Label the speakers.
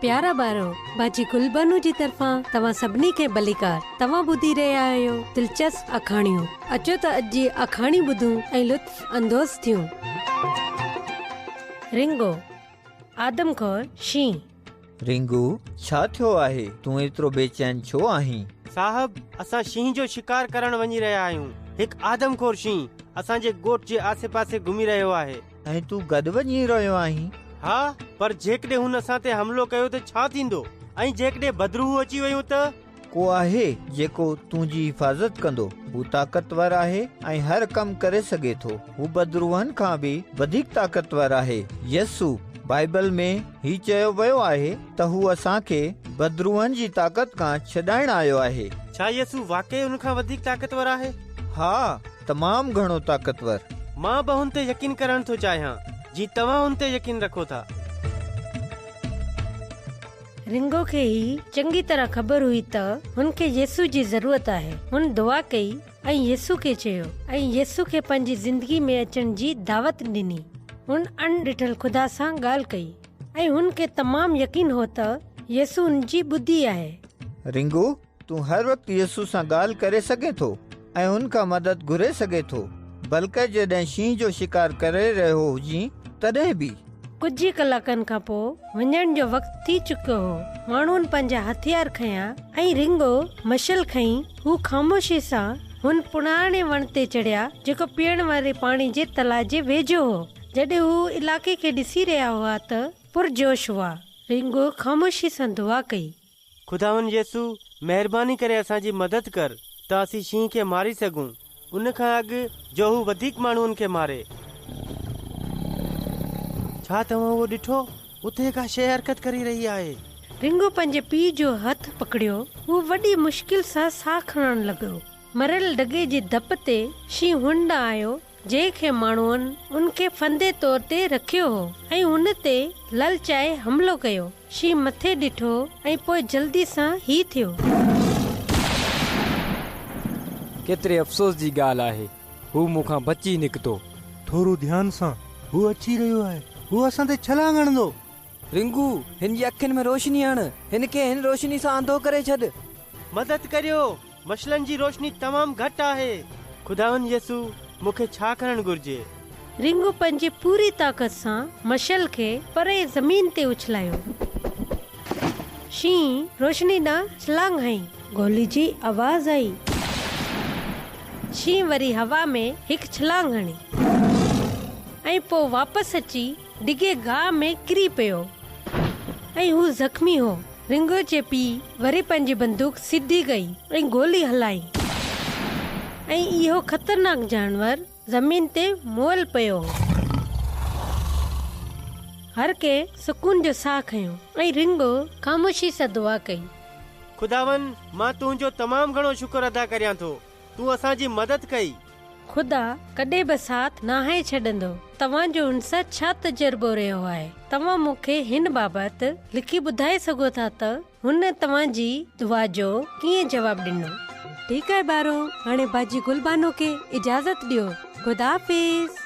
Speaker 1: پيارا ٻارو، باجي گلبانو جي طرفان توهان سڀني کي ڀليڪار. توهان ٻڌي رهيا آهيو دلچسپ آکاڻيون. اچو ته اڄ جي آکاڻي ٻڌون ۽ لطف اندوز ٿيون. رنگو، آدمخور شينهن.
Speaker 2: رنگو، ڇا ٿيو آهي؟ تون ايترو بيچين ڇو آهين؟
Speaker 3: صاحب، اسان شينهن جو شڪار ڪرڻ وڃي رهيا آهيون. هڪ آدمخور شينهن اسان جي ڳوٺ جي آسي پاسي گهمي رهيو آهي.
Speaker 2: ۽ تون گڏ وڃي رهيو آهين؟
Speaker 3: ها، پر جيڪڏهن هن اسان تي حملو ڪيو ته ڇا ٿيندو؟ ۽ جيڪڏهن بدروح اچي ويون ته؟
Speaker 2: ڪو آهي جيڪو تنهنجي حفاظت ڪندو. هو طاقتور آهي ۽ هر ڪم ڪري سگهي ٿو. هو بدروحن کان به وڌيڪ طاقتور آهي. يسوع. بائيبل ۾ هي چيو ويو آهي ته هو اسان کي بدروحن جي طاقت کان ڇڏائڻ آيو آهي.
Speaker 3: ڇا يسوع واقعي ان کان وڌيڪ طاقتور آهي؟
Speaker 2: ها، تمام گهڻو طاقتور.
Speaker 3: مان به هن تي يقين ڪرڻ ٿو چاهيان، جيئن توهان هن تي يقين رکو ٿا.
Speaker 1: رنگو کي هي چڱي طرح خبر هئي ته هن کي يسوع جي ضرورت آهي. هن دعا ڪئي ۽ يسوع کي چيو ۽ يسوع کي پنهنجي زندگي ۾ اچڻ جي دعوت ڏني. هن اڻ ڏٺل خدا سان ڳالهه ڪئي ۽ هن کي تمام يقين هو ته يسوع هن جي ٻڌي آهي.
Speaker 2: رنگو، تون هر وقت يسوع سان ڳالهه ڪري سگهين ٿو ۽ هن کان مدد گهري سگهين ٿو، بلڪه جڏهن شينهن جو شڪار ڪري رهيو هجين تڏهن به.
Speaker 1: ڪجهه ئي ڪلاڪن کان پوء وڃڻ جو وقت ٿي چڪو هو. ماڻهن پنهنجا هٿيار کنيا ۽ رنگو مشعل کنئي. هو خاموشي سان هن پراڻي وڻ تي چڙهيا جيڪو پيئڻ واري پاڻي جي تلاء جي ويجهو هو. جڏهن هو علائقي کي ڏسي رهيا هئا ته پرجوش هئا. رنگو خاموشي سان دعا ڪئي.
Speaker 3: خداوند يسوع، مهرباني ڪري اسان جي مدد ڪر ته اسين شينهن کي ماري سگهون، ان کان اڳ جو هو وڌيڪ ماڻهن کي ماري. ڇا توهان اهو ڏٺو؟ اتي ڪا شيء حرڪت ڪري رهي آهي.
Speaker 1: رنگو پنهنجي پيء جو هٿ پڪڙيو. هو وڏي مشڪل سان ساهه کڻڻ لڳو. مريل ڍڳي جي ڌپ تي شينهن هن ڏانهن آيو جنهن کي ماڻهن ان کي ڦندي طور تي رکيو هو ۽ هن تي للچائي حملو ڪيو. شينهن مٿي ڏٺو ۽ پوء جلدي سان هي ٿيو.
Speaker 4: ڪيتري افسوس جي ڳالهه آهي، هو مون کان بچي نڪتو.
Speaker 5: ٿورو ڌيان سان، هو اچي رهيو آهي، هو اسان تي ڇلانگ هڻندو.
Speaker 4: رنگو، هن جي اکين ۾ روشني هڻ، هن کي هن روشني سان انڌو ڪري ڇڏ.
Speaker 3: مدد ڪريو! مشعلن جي روشني تمام گهٽ آهي. خداوند يسوع، مون کي ڇا ڪرڻ گهرجي؟
Speaker 1: رنگو پنهنجي پوري طاقت سان مشعل کي پري زمين تي اڇلايو. شينهن روشني ڏانهن ڇلانگ هنئي. گولي جي آواز آئي. شينهن وري هوا ۾ هڪ ڇلانگ هڻي ۽ پوء واپس اچي ڊگهي گاهه ۾ ڪري پيو ۽ هو زخمي هو. رنگو جي پيء وري پنهنجي بندوق سڌي ڪئي ۽ گولي هلائي ۽ اهو خطرناڪ جانور زمين تي مئل پيو هو. هر ڪنهن سڪون جو ساهه کنيو ۽ رنگو خاموشي سان دعا ڪئي.
Speaker 3: خداوند، مان تنهنجو تمام گهڻو شڪر ادا ڪريان ٿو. تون اسان جي مدد ڪئي.
Speaker 1: خدا ڪڏهن به ساٿ ناهي ڇڏندو. توهان جو هن سان ڇا تجربو رهيو آهي؟ توهان مون کي هن بابت لکي ٻڌائي سگهو ٿا ته هن توهان جي دعا جو ڪيئن جواب ڏنو؟ ٺيڪ آهي ٻارو، هاڻي باجي گل بانو کي اجازت ڏيو. خدا حافظ.